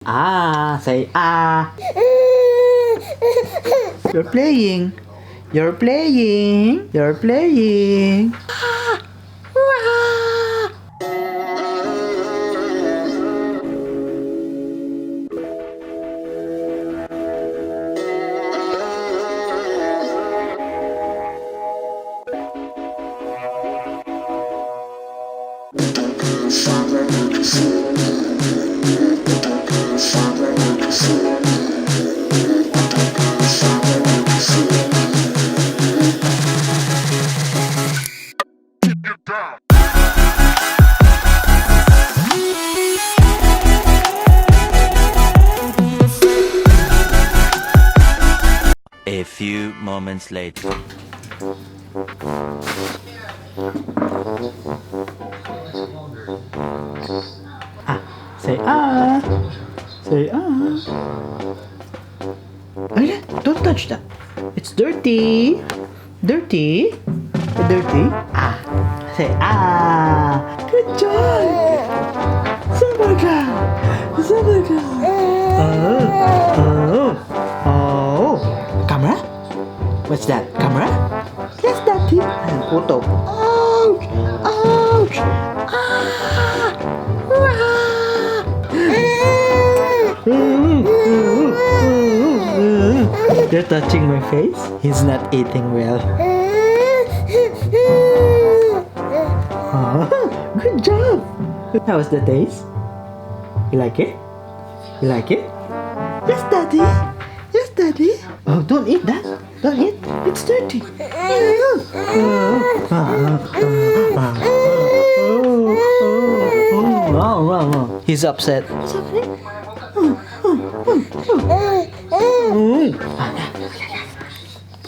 Ah, say ah. You're playing. You're playing. You're playing. Ah. Wah. A few moments later. Ah, say ah. Say ah. Ay, don't touch that. It's dirty. Dirty. Dirty. Ah. Say ah. Good job. Super job. Super job. Oh. Oh. Oh. Camera? What's that? Camera? Yes, Daddy. Puto. Ouch! Ouch! Ah! Ah! You're touching my face? He's not eating well. Ah, good job! How was the taste? You like it? You like it? Yes, Daddy. Yes, Daddy. Oh, don't eat that. Don't eat. It's dirty. He's upset. It's okay.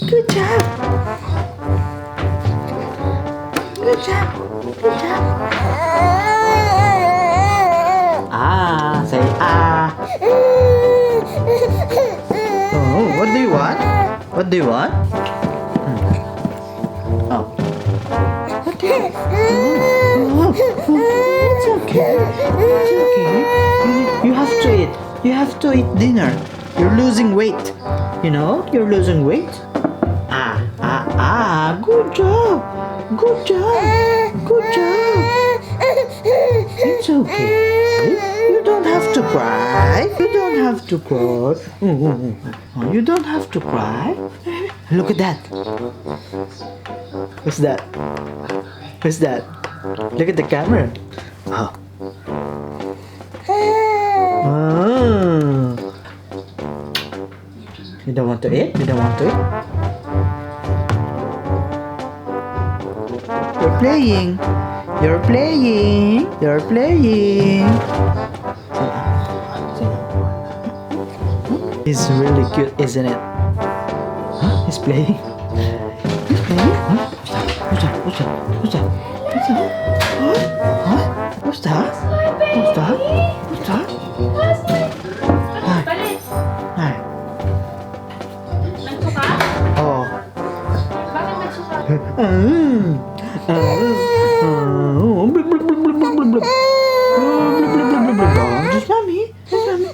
Good job. Good job. Good job. Ah, say ah. Oh, what do you want? What do you want? Oh. What do you Oh, it's okay. It's okay. You have to eat. You have to eat dinner. You're losing weight. You know, you're losing weight. Ah, ah, ah. Good job. Good job. Good job. It's okay. You don't have to cry. You don't have to cry. Oh, you don't have to cry. Look at that. What's that? What's that? Look at the camera. Oh. Ah. You don't want to eat? You don't want to eat? You're playing. You're playing. You're playing. Say ah. Say ah. He's really cute, isn't it? Huh? He's playing. He's playing? Huh? What's that? What's that? What's that? What's that? Huh? Huh? What's that? What's that? What's that? Hi. Palit. Hi. Nagsuka? Oh. Bakit nagsuka? Blub, blub, blub, blub, blub, blub. Oh, blub, blub, blub, blub, blub. Oh, just Mommy. Just Mommy.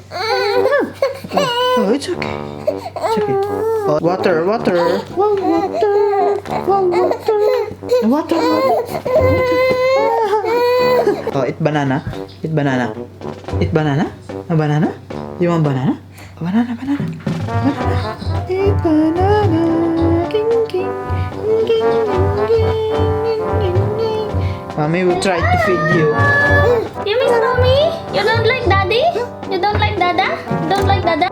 Oh, it's okay. It's okay. Oh, water, water. Well, water. Well, water. Water, water. Water. Oh, eat banana. Eat banana. Eat banana. A banana? You want banana? A banana, banana. Banana. Eat banana. King, king. King, king, king, king, king, king. Mommy will try to feed you. You miss Mommy? You don't like Daddy? You don't like Dada? You don't like Dada?